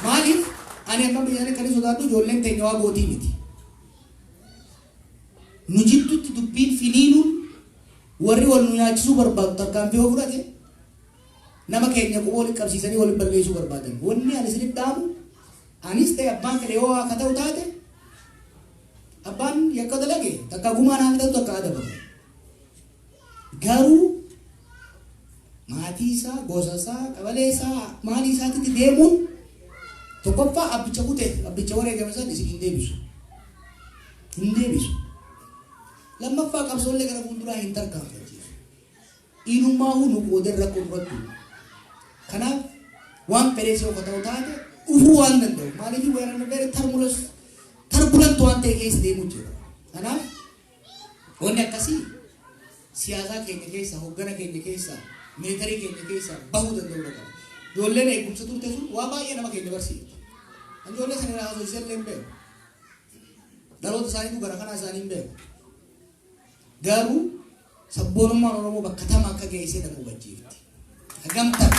[SPEAKER 5] Maaliif? Ani amma biyya kan sodaadhu ijoolleen teenya waa gootii miti. Nu jidduutti dubbiin finiinuun warri wal nu nyaachisuu barbaadu tarkaanfii yoo fudhate, nama keenya quba walitti qabsiisanii waliin balleessuu barbaadan. Wanni ani isinitti dhaamu, anis ta'e abbaan fedhe yoo akka ta'u taate, abbaan yakka dalage takka gumaan haa fidatu, takka adabamu. Garuu maatii isaa, gosa isaa, qabalee isaa, maalii isaatitti deemuun tokkoffaa abbicha kute, abbicha wareegame san isin hin deebisu. Hin deebisu. Lammaffaa, qabsoollee gara fuulduraa hin tarkaanfachiisu. Inummaa nu qoodan rakkoo durattu. Kanaaf waan fedhees yoo ta'u taate dhufuu waan danda'u. Maaliif? Weerarri very turbulent, turbulent waan ta'e keessa deemuu jira. Kanaaf wanni akkasii siyaasaa keenya keessa, hoggana keenya keessa, military keenya keessa bahuu danda'uu qaba. Ijoolleen eegumsa turte sun waa baay'ee nama keenya barsiifti. Ijoollee sana irraa haasofsiisee illee hin beeku. Dhaloota isaaniitu gara kanaa isaanii hin beeku. Garuu sabboonummaan Oromoo bakka tama akka geessee nama hubachiifti. Hagam tama.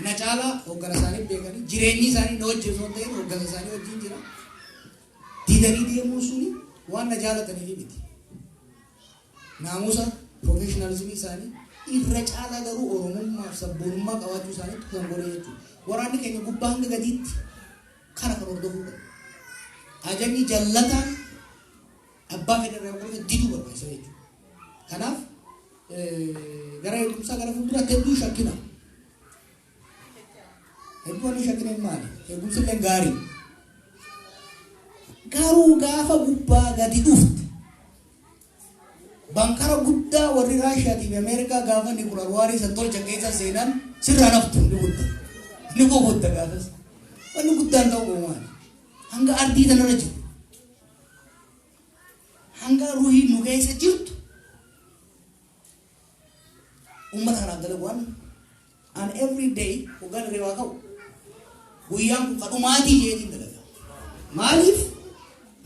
[SPEAKER 5] Na caalaa hoggana isaanii beekanii, jireenyi isaanii na wajjin osoo hin ta'in hoggana isaanii wajjin jira. Didanii deemuun suni waan na jaalataniif miti. Naamusa professionalism isaanii irra caalaa garuu Oromummaa fi sabboonummaa qabaachuu isaaniitti kan godhe jechuudha. Waraanni keenya gubbaa hanga gadiitti kana kan hordofuu qabu. Ajajni jallataan abbaa fedhe irraa yoo diduu barbaachisa jechuudha. Kanaaf gara eegumsaa gara fuulduraatti hedduu shakkina. Hedduu wanni shakkina maali? Eegumsi illee gaarii. Garuu gaafa gubbaa gadi dhufte, bankara guddaa warri Raashiyaatii fi Ameerikaa gaafa nuclear war san tolchan keessa seenan, sirraa naftu ni gudda. Ni gugudda gaafas. Wanni guddaan ta'uu qabu maali? Hanga ardii tanarra jiru. Hanga ruhii nu keessa jirtu uummata kanaaf dalaguun an every day hoggaan hirribaa ka'u guyyaan kun kan dhumaatii jeetiin dalaga. Maaliif?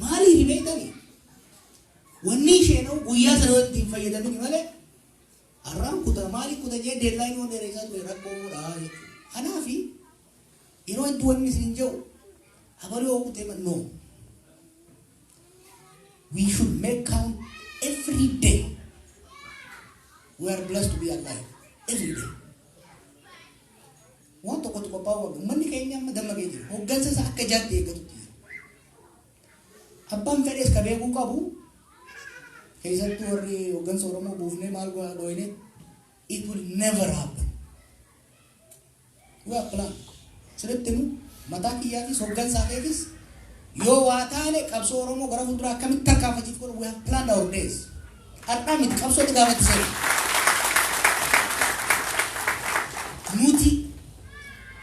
[SPEAKER 5] Maaliif beektanii? Wanni isheen guyyaa sana yoo ittiin fayyadamin malee, har'aan kuta, maaliif kuta jee deadline waan dheeressaa ture rakkoo muudhaa jechuudha. Kanaafi yeroo hedduu wanni isin jedhu abaluu yoo kutee, no. We should make count every day. We are blessed to be alive every day. Waan tokkotu qophaa'uu qabdu. Uummanni keenya amma dammaqee jira. Hoggansa isaa akka ijaatti eeggatutti jira. Abbaan fedhees ka beekuu qabu, keessattuu warri hoggansa Oromoo buufnee maal godhine, it will never happen. We have plan. Sirriitti nu mataa kiyyaafis hoggansaa keetis yoo waa taane, qabsoo Oromoo gara fuulduraa akkamitti tarkaanfachiif godhu, we have planned our days. Har'aa miti, qabsootti gaafatti seenu. Nuti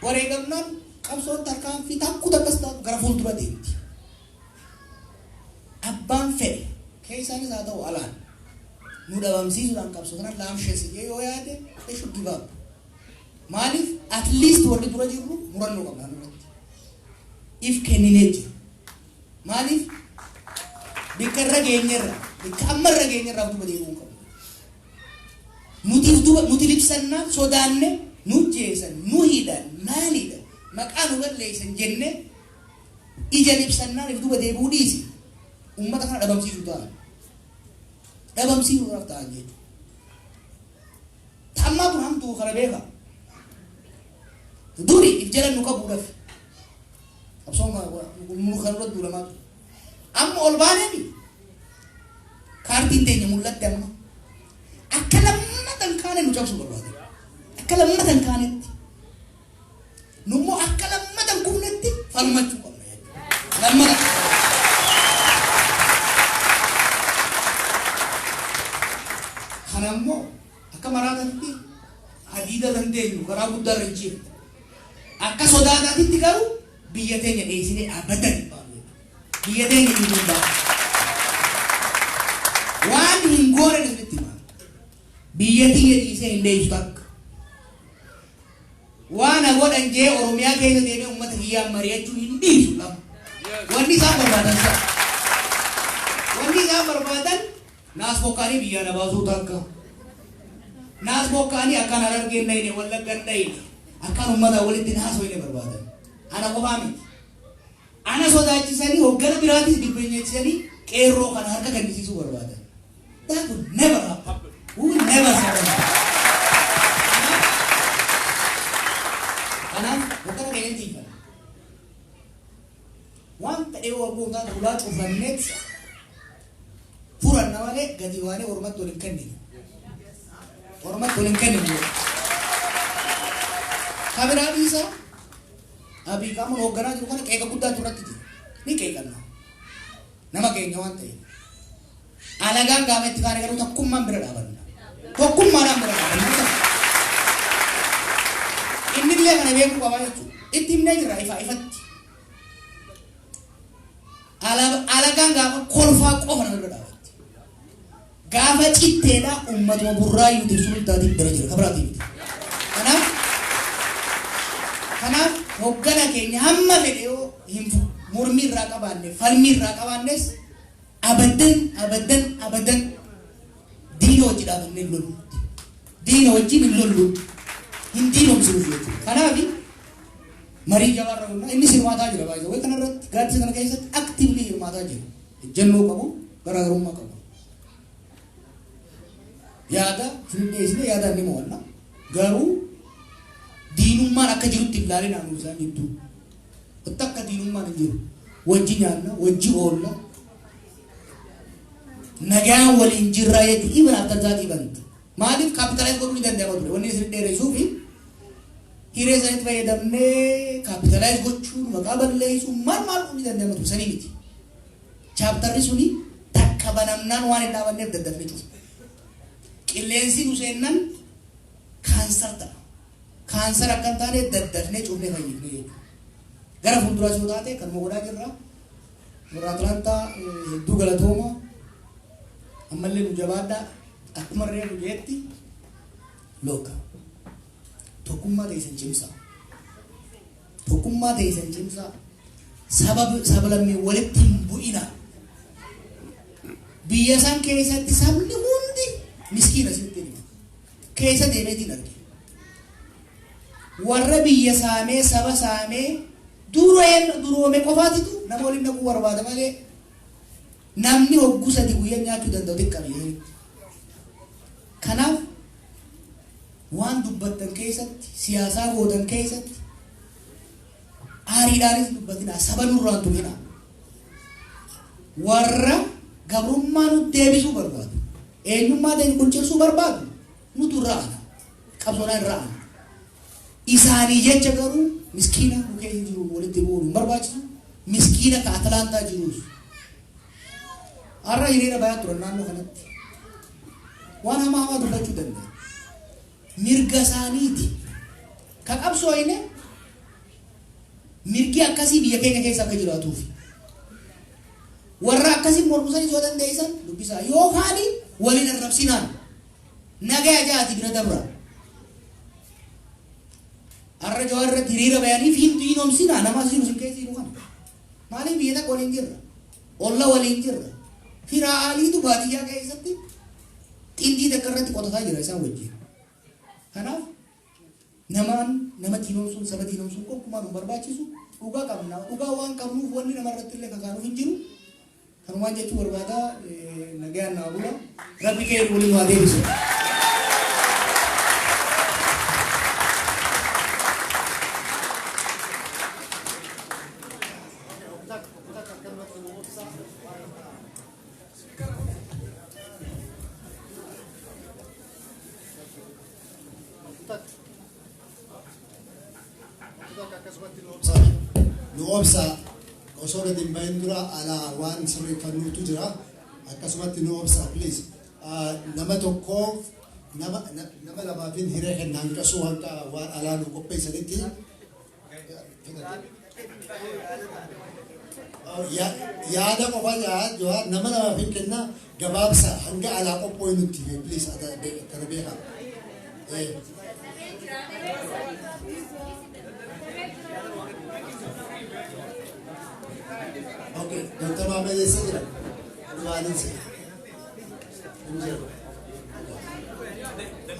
[SPEAKER 5] wareegamnaan qabsoon tarkaanfii takku takkas taatu gara fuuldura deemti. Abbaan fedhe keessaanis haa ta'u alaan nu dhabamsiisuudhaan qabsoo kana laamsheesse jee yoo yaade, they should give up. Maaliif? At least warri dura jirru murannoo qabna nurratti. If kenninee jira. Maaliif? Bikka irra geenyerra, bikka amma irra geenyerra duuba deemuu hin qabnu. Nuti duuba nuti libsannaan sodaanne, nu jeesan, nu hidhan, maalidha, maqaa nu balleessan jenne ija libsannaan if duuba deebi'uu dhiisi. Uummata kana dhabamsiisuu ta'an. Dhabamsiisuudhaaf ta'an jechuudha. Ta'ammaa tun hamtuu kana beeka. Duri if jala nu qabuudhaaf. Qabsoon nu kan irratti duulamaa ture. Amma ol baaneemi. Kaartiin teenya mul'atte amma. Akka lammatan kaane nu cabsuu barbaada. Akka lammatan kaanetti. Nummoo akka lammatan kufnetti falmachuu qabna jechuudha. Lammata. Kana immoo akka maraatatti hadiida irra hin teenyu, karaa guddaa irra hin ciifnu. Akka sodaataatitti garuu biyya teenya dheessinee abadan hin baanu jechuudha. Biyya teenya dhiisuu hin baanu. Waan hin goone isinitti hima. Biyya tiyya dhiisee hin dheessu takka. Waa na godhan jee Oromiyaa keessa deemee uummata kiyyaan mari'achuu hin dhiisu lama. Wanni isaan barbaadan sana. Wanni isaan barbaadan naas bokkaanii biyyaa na baasuu takka. Naas bokkaanii akkaan Harargee hin dhayne, Wallagga hin dhayne, akkaan uummataa walitti hin haasofne barbaadan. Ana qofaa miti. Ana sodaachisanii hoggana biraatis dibbenyeechisanii qeerroo kana harka kennisiisuu barbaadan. That will never happen. We will never surrender. Kanaaf hoggana keenya tiifana. Waan ta'ee waggoon taate ulaa cufanneet furanna malee gadi waanee ormatti wal hin kenninu. Ormatti wal hin kenninu. Kabiraa dhiisaa Abiy qaama hoogganaa jiru kana qeeqa guddaatu irratti jira. Ni qeeqanna. Nama keenya waan ta'eef. Alagaan gaafa itti kaane garuu tokkummaan bira dhaabanna. Tokkummaadhaan bira dhaabanna. Innillee kana beekuu qabaa jechuudha. Itti himnee jirra ifaa ifatti. Alagaan gaafa kolfaa qofa nama bira dhaabatti. Gaafa citteedha uummatuma Burraayyuutiif Sulultaatiin bira jira. Kabiraatii miti. Kanaaf hoggana keenya hamma fedhe yoo hin mormii irraa qabaanne, falmii irraa qabaannes, abadan, abadan, abadan diina wajji dhaabannee hin lollu. Diina wajjin hin lollu. Hin diinomsinuuf jechuudha. Kanaaf marii jabaarra humna innis hirmaataa jira baay'ee. Wayi kanarratti gaaddisa kana keessatti actively hirmaataa jira. Ejjennoo qabu, garaagarummaa qabu. Yaada isin dhiyeessine yaadaan ni mo'anna. Garuu diinummaan akka jirutti hin ilaalin naannoo isaan jidduu. Takka diinummaan hin jiru. Wajji nyaanna, wajji oolla. Nagaan waliin jirraa jechuun even after that event. Maaliif capitalize godhuu ni danda'ama ture. Wanni isin dheeressuu fi hiree sanitti fayyadamnee capitalize gochuun, maqaa balleessuun, maal maal ni danda'ama ture, sanii miti. Chapterri suni takka banamnaan waan hin dhaabanneef daddafnee cufu. Qilleensi nu seennan kaansar ta'a. Kaansar akka hin taane daddafnee cufnee fayyifne jechuudha. Gara fuulduraas yoo taate kanuma godhaa jirra. Warra Atlaantaa, hedduu galatooma. Ammallee nu jabaadhaa. Akkuma reefu jeetti looka. Tokkummaa teessan cimsaa. Tokkummaa teessan cimsaa. Saba sablammii walitti hin bu'ina. Biyya san keessatti sabni hundi miskiina sitti hima. Keessa deemeetiin arge. Warra biyya saamee, saba saamee duroome qofaatitu nama waliin dhaquu barbaada malee namni hogguu 3 guyyaa nyaachuu danda'u xiqqa biyya sanitti. Kanaaf waan dubbattan keessatti, siyaasaa gootan keessatti aariidhaanis dubbatinaa, saba nurraan tuqinaa. Warra gabrummaa nu deebisuu barbaadu, eenyummaa teenya quncirsuu barbaadu nutu irra aana. Qabsoodhaan irra aana. Isaanii jecha garuu miskiina nu keessa jiru walitti bu'uun hin barbaachisu. Miskiina ka Atlaantaa jirus. Har'a hiriira bayaa turan naannoo kanatti. Waan hamaa hamaa dubbachuu danda'a. Mirga isaaniiti. Ka qabsooyne mirgi akkasii biyya keenya keessa akka jiraatuuf. Warra akkasii mormu sanis yoo dandeessan dubbisaa, yookaan waliin arrabsinaan nagaya jaati bira dabra. Har'a Jawaar irratti hiriira bayaniif hin diinomsinaa nama as jiru sin keessa jiru kana. Maaliif biyya takka waliin jirra? Olla waliin jirra. Firaa aliitu baadiyyaa keessatti xindii takka irratti qotataa jira isaan wajjin. Kanaaf namaan nama diinomsuun, saba diinomsuun gonkumaa nu barbaachisu. Dhugaa qabna. Dhugaa waan qabnuuf wanni nama irratti illee kakaanuuf hin jiru. Kanumaan jechuu barbaada. Nagayaan naa bula. Rabbi keenya waliin waa deebisu.
[SPEAKER 6] Takka. Takka akkasumatti nu obsaa. Nu obsaa. Osoo gadi hin bahin dura alaa waan sirreeffannuutu jira. Akkasumatti nu obsaa, please. Nama tokkoof, nama lamaafin hiree kenna hanqasuu hanqa waan alaa nu qopheessanitti. Yaada qofa Jawaar nama lamaafin kenna, gabaabsa hanga alaa qophooynutti, please, kana beekaa. Okay, Dr. Mohamed eessa jira? Dhugaatiin si. Hin jiru.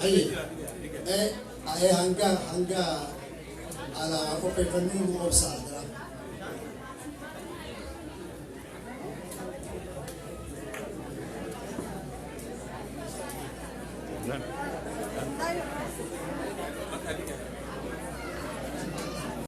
[SPEAKER 6] Ayyee. Hanga alaa qopheeffannuu nu obsaa jira.